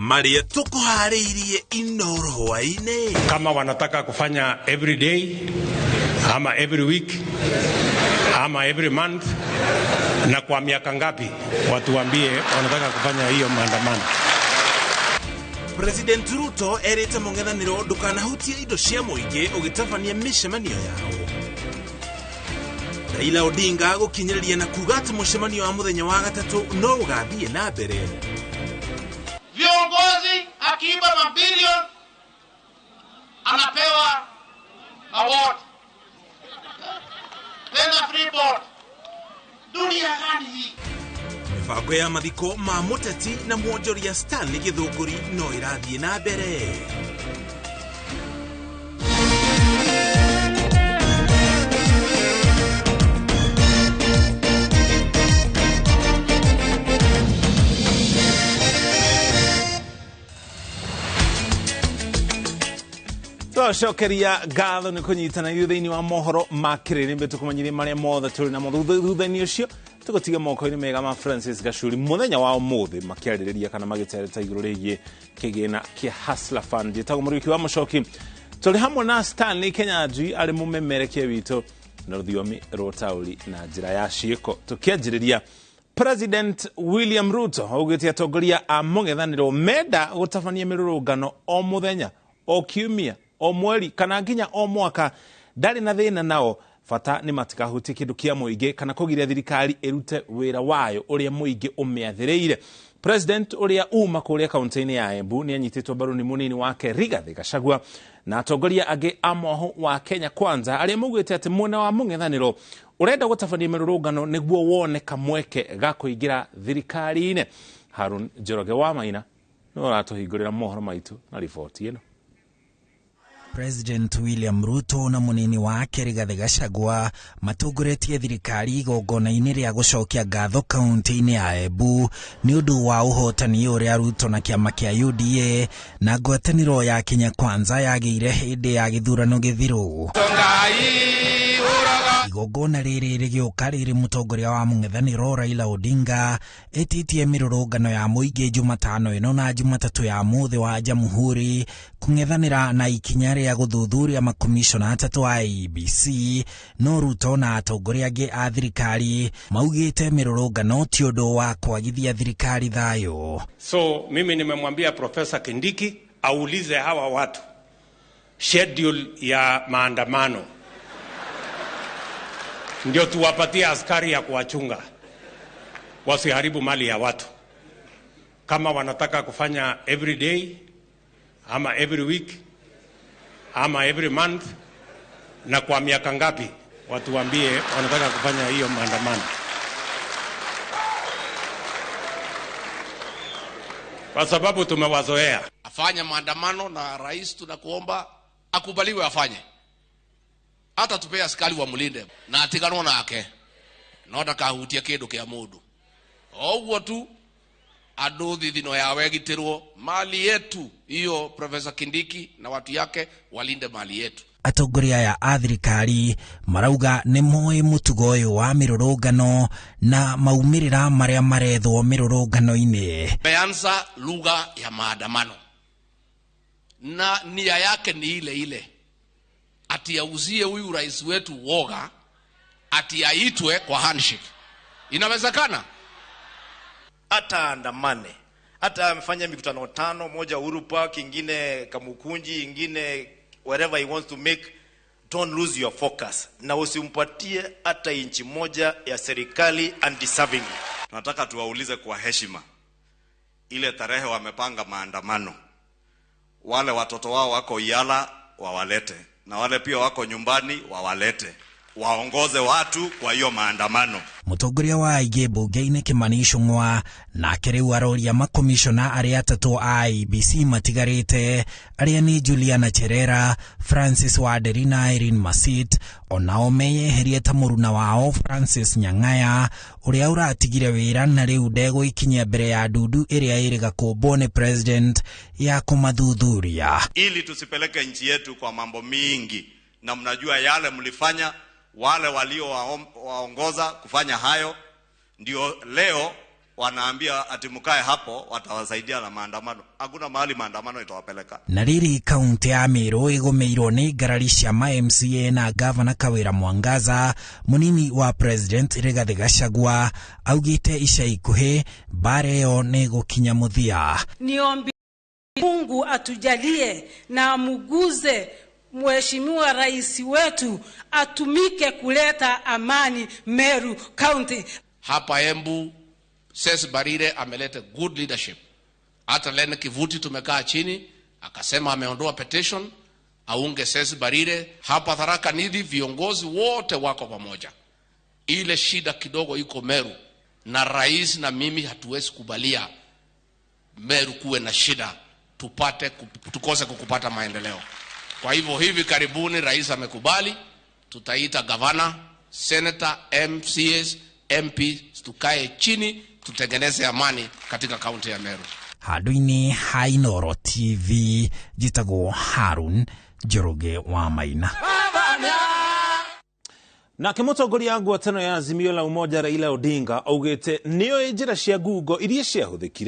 Marĩa tũkũharĩirie Inoro hwaĩ-inĩ. Kama wanataka kufanya every day ama every week ama every month na kwa miaka ngapi, watuambie wanataka kufanya hiyo maandamano. President Ruto erĩte mũng'ethanĩro ndũkanahutie indo cia mũingĩ ũgĩtabania mĩcemanio yao. Raila Odinga gũkinyĩrĩria na kuga atĩ mũcemanio wa mũthenya wa gatatũ no ũgathiĩ na mbere. Viongozi akiiba mabilioni anapewa award, tena free board. Dunia gani hii? Mĩbango ya mathiko ma mũteti na mwonjoria Stanley Gĩthũngũri no ĩrathiĩ na mbere. Twacokeria ngatho nĩ kũnyitana ithuĩ thĩinĩ wa mohoro ma kĩrĩrĩmbĩ tũkũmenyithie marĩa mothe tũrĩ namo. Thutha-inĩ ũcio tũgũtiga moko-inĩ mega ma Francis Gachuri mũthenya wa ũmũthĩ makĩarĩrĩria kana magĩtereta igũrũ rĩgiĩ kĩgĩna kĩa Hustler Fund. Njĩtagwo Mũriũki wa Mũcoki, tũrĩ hamwe na Stanley Kenyanjui arĩ mũmemerekia witũ na rũthiomi rwa ũtaũri na njĩra ya ciĩko. Tũkĩanjĩrĩria, President William Ruto augĩte atongoria a mũng'ethanĩro menda gũtabania mĩrũrũngano o mũthenya, o kiumia, o mweri kana nginya o mwaka, ndarĩ na thĩna nao, bata nĩ matikahutie kĩndũ kĩa mũingĩ kana kũgiria thirikari ĩrute wĩra wayo ũrĩa mũingĩ ũmĩathĩrĩire. President ũrĩa uma kũrĩa kaunti-inĩ ya Embu nĩ anyitĩtwo mbaru nĩ mũnini wake Rigathi Gachagua na atongoria angĩ a mwahũ wa Kenya Kwanza arĩa maugĩte atĩ mwena wa mũng'ethanĩro ũrenda gũtabania mĩrũrũngano nĩguo wone kamweke ga kũingĩra thirikari-inĩ. Harun Njoroge wa Maina nĩwe ũratũhingũrĩra mohoro maitũ na riboti ĩno. President William Ruto na munini wake Rigathi Gachagua matongoretie thirikari igongona-inĩ rĩa gũcokia ngatho kaunti-inĩ ya Embu nĩ ũndũ wa ũhotani ũrĩa Ruto na kĩama kĩa UDA na ngwatanĩro ya Kenya Kwanza yagĩire hĩndĩ ya gĩthurano gĩthiru. Igongona rĩrĩ rĩgĩũka rĩrĩ mũtongoria wa mũng'ethanĩro Raila Odinga ĩtĩtie mĩrũrũngano ya mũingĩ Jumatano ĩno na Jumatatũ ya mũthĩ wa Jamhuri kũng'ethanĩra na ikinya rĩa gũthuthuria makomishona atatũ a IEBC. No Ruto na atongoria angĩ a thirikari maugĩte mĩrũrũngano ti ũndũ wa kwagithia thirikari thayũ. So mimi nimemwambia Profesa Kindiki aulize hawa watu schedule ya maandamano ndio tuwapatie askari ya kuwachunga wasiharibu mali ya watu. Kama wanataka kufanya every day ama every week ama every month na kwa miaka ngapi, watuambie wanataka kufanya hiyo maandamano, kwa sababu tumewazoea. Afanye maandamano na rais tunakuomba akubaliwe afanye, hata tupe askari wa mulinde na atiganwo nake no ndakahutie kindu kia mundu. Oguo tu andu thithino ya wegitirwo mali yetu hiyo. Profesa Kindiki na watu yake walinde mali yetu. Atongoria aya a thirikari marauga nĩ moĩ mũtugo ũyũ wa mĩrũrũngano na maumĩrĩra marĩa marethwo mĩrũrũngano-inĩ. Ameanza lugha ya maandamano na nia yake ni ile ile, ati auzie huyu rais wetu woga, ati aitwe kwa handshake. Inawezekana? Hata andamane, hata amefanya mikutano 5, moja Uhuru Park, ingine Kamukunji, ingine wherever he wants to make. Don't lose your focus na usimpatie hata inchi moja ya serikali undeserving. Tunataka tuwaulize kwa heshima, ile tarehe wamepanga maandamano, wale watoto wao wako Yala wawalete, na wale pia wako nyumbani wawalete, waongoze watu kwa hiyo maandamano. Mũtongoria wa aingĩ mbunge-inĩ Kimani Ichung'wa nake rĩu aroria makomishona arĩa atatũ a IEBC matigarĩte arĩa nĩ Juliana Cherera, Francis Wanderi na Irene Masit, onao meyeherie ta mũruna wao Francis Nyang'aya ũrĩa ũratigire wĩra na rĩu ndegũikinyia mbere ya ndundu ĩrĩa ĩrĩga kũmbwo nĩ president ya kũmathuthuria. Ili tusipeleke nchi yetu kwa mambo mingi, na mnajua yale mlifanya, wale walio waongoza kufanya hayo, ndio leo Wanaambia ati mkae hapo, watawasaidia na maandamano. Hakuna mahali maandamano itawapeleka. Na rĩrĩ, kaunti ya Meru ĩgũmĩirwo nĩ ngarari cia ma MCA na gavana Kawĩra Mwangaza. Mũnini wa president Rigathĩ Gachagua augĩte ica ikuhĩ mbara ĩyo nĩ ĩgũkinya mũthia. Niombi Mungu atujalie na amuguze Mheshimiwa Rais wetu atumike kuleta amani Meru County. Hapa Embu, Ses Barire ameleta good leadership. Hata Len Kivuti tumekaa chini, akasema ameondoa petition aunge Ses Barire. Hapa Tharaka Nithi viongozi wote wako pamoja. Ile shida kidogo iko Meru, na rais na mimi hatuwezi kubalia Meru kuwe na shida, tupate tukose kukupata maendeleo. Kwa hivyo hivi karibuni rais amekubali, tutaita gavana, senator, MCAs, MP, tukae chini tutengeneze amani katika kaunti ya Meru. Handũ-inĩ ha Inooro TV, njĩtagwo Harun Njoroge wa Maina. Nake mũtongoria wa ngwatanĩro ya Azimio la Umoja Raila Odinga augĩte nĩoĩ njĩra cia ngungo iria ciahũthĩkire.